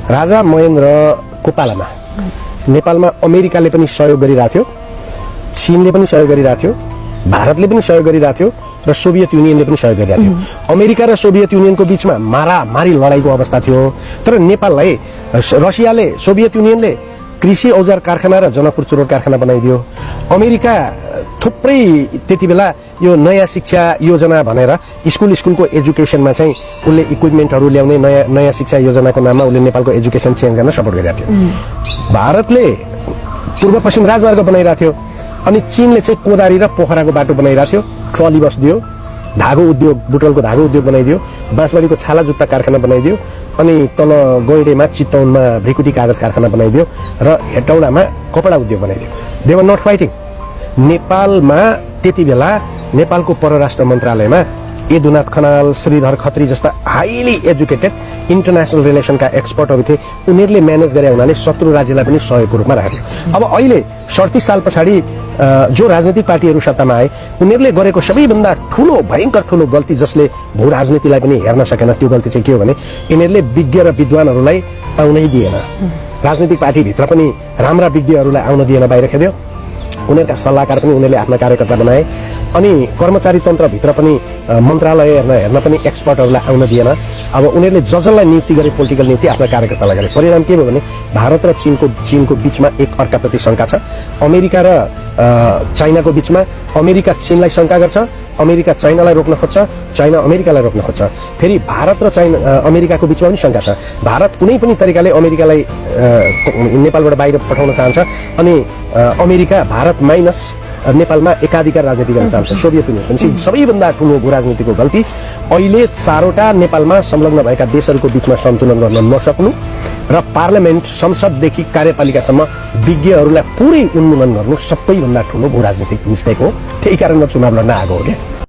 राजा महेन्द्रको पालामा नेपालमा अमेरिकाले पनि सहयोग गरिरहेको थियो, चीनले पनि सहयोग गरिरहेको थियो, भारतले पनि सहयोग गरिरहेको थियो र सोभियत युनियनले पनि सहयोग गरिरहेको थियो। अमेरिका र सोभियत युनियनको बीचमा मारामारी लडाईँको अवस्था थियो। तर नेपाललाई रसियाले, सोभियत युनियनले कृषि औजार कारखाना र जनकपुर चुरोट कारखाना बनाइदियो। अमेरिका थुप्रै त्यति बेला यो नयाँ शिक्षा योजना भनेर स्कुलको एजुकेसनमा चाहिँ उसले इक्विपमेन्टहरू ल्याउने नयाँ शिक्षा योजनाको नाममा उसले नेपालको एजुकेसन चेन्ज गर्न सपोर्ट गरिरहेको थियो। भारतले पूर्व पश्चिम राजमार्ग बनाइरहेको थियो अनि चीनले चाहिँ कोदारी र पोखराको बाटो बनाइरहेको थियो, ट्रली बस दियो, धागो उद्योग, बुटलको धागो उद्योग बनाइदियो, बाँसबारीको छाला जुत्ता कारखाना बनाइदियो, अनि तल गैडेमा चितवनमा भ्रिकुटी कागज कारखाना बनाइदियो र हेटौडामा कपडा उद्योग बनाइदियो। They were not fighting. नेपालमा त्यति बेला नेपालको परराष्ट्र मन्त्रालयमा यदुनाथ खनाल, श्रीधर खत्री जस्ता हाइली एजुकेटेड इन्टरनेसनल रिलेसनका एक्सपर्टहरू थिए। उनीहरूले म्यानेज गरे हुनाले शत्रु राज्यलाई पनि सहयोगको रूपमा राख्यो। अब अहिले 37 साल पछाडि जो राजनीतिक पार्टीहरू सत्तामा आए उनीहरूले गरेको सबैभन्दा ठूलो भयंकर ठूलो गल्ती, जसले भू राजनीतिलाई पनि हेर्न सकेन, त्यो गल्ती चाहिँ के हो भने यिनीहरूले विज्ञ र विद्वानहरूलाई आउनै दिएन। राजनीतिक पार्टीभित्र पनि राम्रा विज्ञहरूलाई आउन दिएन, बाहिर खेद्यो। उनीहरूका सल्लाहकार पनि उनीहरूले आफ्ना कार्यकर्ता बनाए अनि कर्मचारी तन्त्रभित्र पनि मन्त्रालय हेर्न पनि एक्सपर्टहरूलाई आउन दिएन। अब उनीहरूले जसलाई नियुक्ति गरे, पोलिटिकल नियुक्ति, आफ्ना कार्यकर्तालाई गरे। परिणाम के भयो भने भारत र चीनको बीचमा एक अर्काप्रति शंका छ। अमेरिका र चाइनाको बीचमा अमेरिका चीनलाई शंका गर्छ, अमेरिका चाइनालाई रोक्न खोज्छ, चाइना अमेरिकालाई रोक्न खोज्छ। फेरि भारत र अमेरिकाको बीचमा पनि शंका छ। भारत कुनै पनि तरिकाले अमेरिकालाई नेपालबाट बाहिर पठाउन चाहन्छ अनि अमेरिका भारत माइनस नेपालमा एकाधिकार राजनीति गर्न चाहन्छ। सोभियत युनियन पनि सबैभन्दा ठूलो भू राजनीतिको गल्ती अहिले 4वटा नेपालमा संलग्न भएका देशहरूको बीचमा सन्तुलन गर्न नसक्नु र पार्लियामेन्ट, संसददेखि कार्यपालिकासम्म विज्ञहरूलाई पुरै उन्मूलन गर्नु सबैभन्दा ठूलो भू राजनीतिक मिस्टेक हो। त्यही कारण चुनाव लड्न आएको हो क्या।